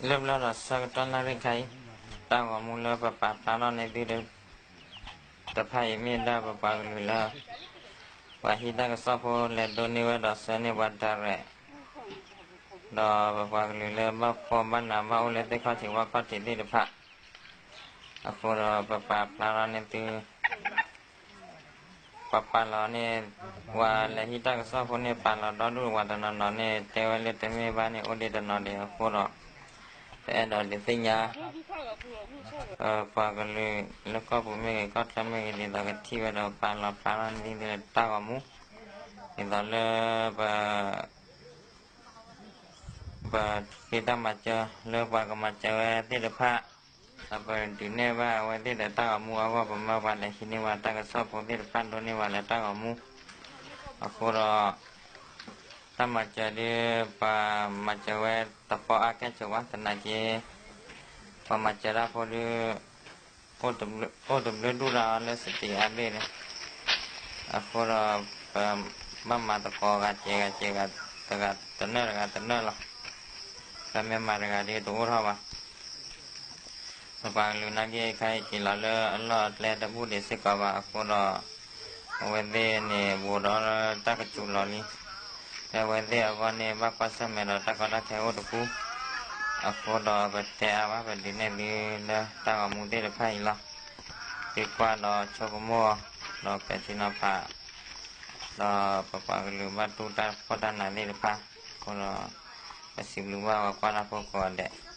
လၢဘျီဒီးဆၢကတီၢ်နၣ်ရံၣ်ခါအံၤ, တၢ်ဂီၤမူလၢပပာ်ဖျါထီၣ်န့ၢ်သုတဖၣ်အံၤ မ့ၢ်ဒၣ်ပပှၤကလုာ်လၢ ပှၤဟံးတၢ်ကစီၣ်ဖိလဲၤဒိးန့ၢ်ဝဲဒီးဆှၢန့ၢ်ပှၤ direct ဒီးပပှၤကလုာ်လၢဘၣ်ဖှီၣ်ဘၣ်နးဘၣ်အိၣ်လၢသ့ၣ်ခီၣ်ထံးဝၣ်ခီၣ်ထံးသ့ၣ်တဖၣ်, အဃိဒီးပပာ်ဖျါထီၣ်န့ၢ်သု ပှၤပာ်လီၤန့ၣ်, ပှၤလဲၤဟံးတၢ်ကစီၣ်ဖိန့ၣ် ပာ်လီၤဒီဒူၣ်ဝဲတနီၤနီၤန့ၣ် တဲဝဲလၢတမ့ၢ်ဘၣ်န့ၣ် အိၣ်ဒံးတနီၤဒံးအဃိဒီး, ပအဲၣ်ဒိးဒုးသ့ၣ်ညါ ပှၤကလုာ်လၢကီၢ်ပူၤမ့ၢ်ဂ့ၤ ကီၢ်ချၢမ့ၢ်ဂ့ၤ ဒ်သိးကထံၣ်ဝဲဒီးပာ်လီၤဖျါထီၣ်န့ၢ်သုလၢတၢ်ဂီၤမူ, ဒ်သိးလၢ ပ ပဃ့တၢ်မၤစၢၤလၢပှၤကမၤစၢၤဝဲသ့ၣ်တဖၣ်, ဒီးပဒုးနဲၣ်ဘၣ်အဝဲသ့ၣ်ဒီးတၢ်ဂီၤမူအဂီၢ် ပမၢပှၤလဲၤဟံးန့ၢ်ဝဲတၢ်ကစီၣ်ဖိသ့ၣ်တဖၣ်ဒိးန့ၢ်ဝဲလၢတၢ်ဂီၤမူ, အဃိဒီး တၢ်မၤစၢၤဒ် ပှၤမၤစၢၤဝဲတပီအါကဲၣ်ဆိးဘၣ်သနာ်က့ ပှၤမၤစၢၤတၢ်ဖိဒ် အိၣ်တဘျုးဒူၣ်ဒီးလၢ စတံးအါဘ့ၣ်န့ၣ်, အဃိဒီး ပဘၣ်မၤသကိးဂၤစဲးဂၤစဲးဂၤ တဂၤတနၢၣ်တဂၤတနၢၣ်လီၤ. ပမ့ၢ်မၤတဂၤဒ်တအိၣ်ထီၣ်ဘၣ်. ပပှၤကလုာ်နာ်က့ခဲအံၤက့ၤလီၤလၢအလီၢ်အကျဲတဘူၣ်ဒံးစ့ၢ်ကီးဘၣ်အဃိဒီး အဝဲသ့ၣ်န့ၣ် ဘူးဒီးတၢ်ကစူၤလီၤလံ. ဖဲအဝဲသ့ၣ်အဂီၢ်န့ၣ် ဘၣ်ကွၢ်ဆၢၣ်မဲာ်ဒီးတၢ်ကီတၢ်ခဲအိၣ်တပူၤ, အဃိဒီးပတဲအါဘၣ် ပဒုးနဲၣ်သုလၢတၢ်ဂီၤမူသ့ၣ်တဖၣ်အံၤလီၤ. သုကွၢ်ဒီးဆိကမိၣ်အီၤ, ဒီးပဲာ်ထံနီၤဖး, ဒီးပပှၤကလုာ်ဘၣ်တူၢ်တၢ်ဖှီၣ်တၢ်နးသ့ၣ်တဖၣ်အဃိဒီး ပစံးဘျုးဘၣ်ပှၤကွၢ်တၢ်ဖိကိးဂၤဒဲး.